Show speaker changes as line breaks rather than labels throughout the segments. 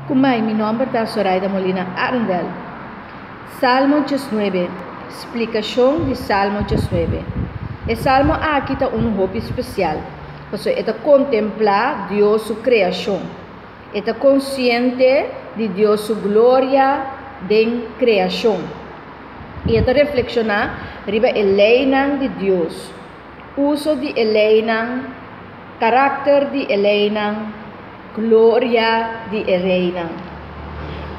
Kumai, mi nòmber ta Soraida Molina Arendel. Salmo 19. Splikashon di Salmo 19. E salmo aki ta un hopi spesial, pasobra e ta kontemplá Dios su kreashon. E ta konsiente di Dios su gloria den kreashon. I e ta reflekshoná riba e leinan di Dios, uso di e leinan, karakter di e leinan, gloria di e reinan.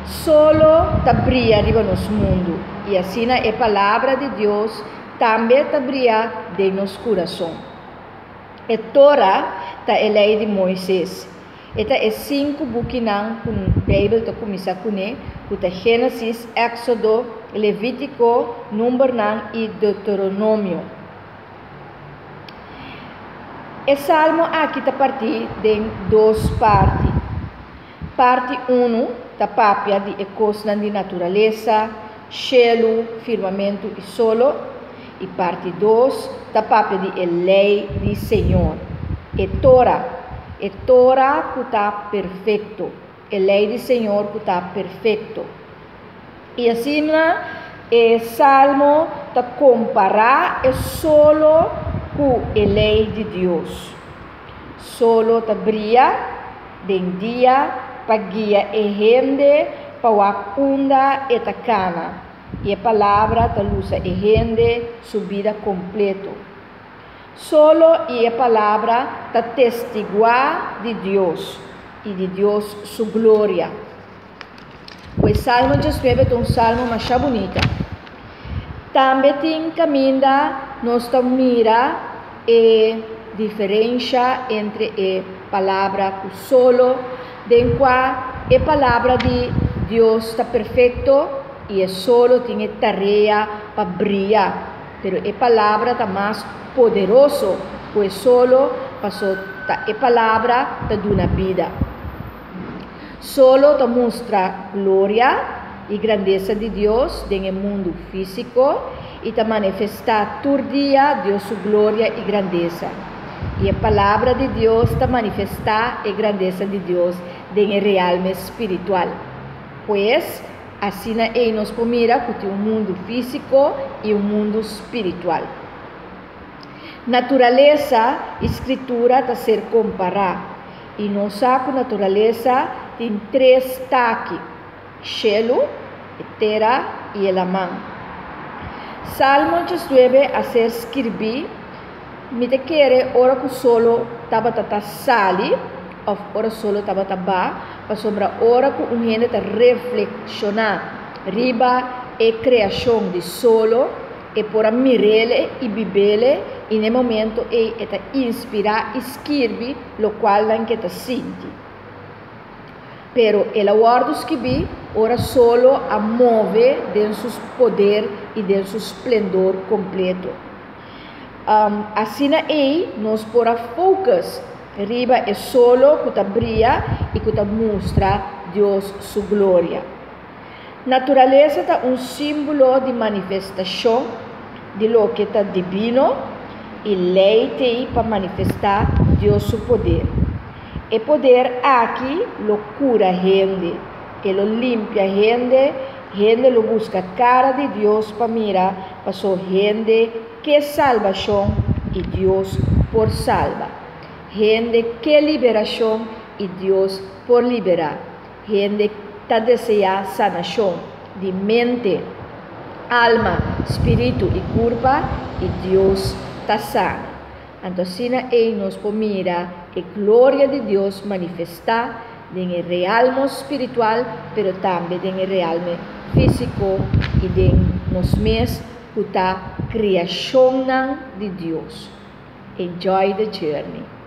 Solo ta bria riba nos mundu, i asina e Palabra di Dios tambe ta bria den nos kurason. E Tora ta e Lei di Moises. E ta e sinku bukinan ku Beibel ta kuminsá kuné, ku ta Génesis, Éksodo, Levítiko, Numbernan i Deuteronomio. E salmo aki ta partí den dos parti. Parti unu ta papia di e kosnan di naturalesa, shelu, firmamentu i solo, i parti dos ta papia di e lei di Señor, e Tora, e Tora ku ta perfekto, e lei di Señor ku ta perfekto. I asina e salmo ta kompará e solo ku e lei di Dios. Solo ta bria den dia pa guia e hende pa wak unda e ta kana, i e Palabra ta lusa e hende su bida kompleto. Solo i e Palabra ta testiguá di Dios i di Dios su gloria. Pues Salmo 19 ta un salmo masha bunita. Tambe tin kaminda nos ta mira e diferensha entre e Palabra ku solo, den kua e Palabra di Dios ta perfekto i e solo tin e tarea pa bria, pero e Palabra ta mas poderoso ku e solo, paso ta e Palabra ta duna bida. Solo ta mustra gloria i grandesa di Dios den e mundu físiko i ta manifestá tur dia Dios su gloria i grandesa. I e Palabra di Dios ta manifestá e grandesa di Dios den e realme spiritual. Pues, asina ei nos por mira ku tin un mundu físiko i un mundu spiritual. Naturalesa i Skritura ta ser kompará. I nos sa ku naturalesa tin tres taki, shelu, e tera i e laman. Salmo 19 a ser skirbí, mi ta kere ora ku solo tabata ta sali òf ora solo tabata ba, pasobra ora ku un hende ta reflekshoná riba e kreashon di solo, E por a mir'ele i bib'ele i n'e momento ei e ta inspirá i skirbi lokualnan ke ta sinti. Pero el a wòrdu skibí ora solo a move den su poder i den su splendor kompleto. Asina ei nos por a focus riba e solo ku ta bria i ku ta mustra Dios su gloria. Naturalesa ta un símbolo di manifestashon di loke ta dibino i lei t'ei pa manifestá Dios su poder. E poder aki lo kura hende, e lo limpia hende, hende lo buska kara di Dios pa mira paso hende ke salbashon i Dios por salba. Hende ke liberashon i Dios por liberá. Hende ta deseá sanashon di mente, alma, spiritu i kurpa, i Dios ta sana. Anto asina ei nos por mira e gloria di Dios manifestá den e realmo spiritual, pero tambe den e realme físiko i den nos mes ku ta kriashonnan di Dios. Enjoy the journey!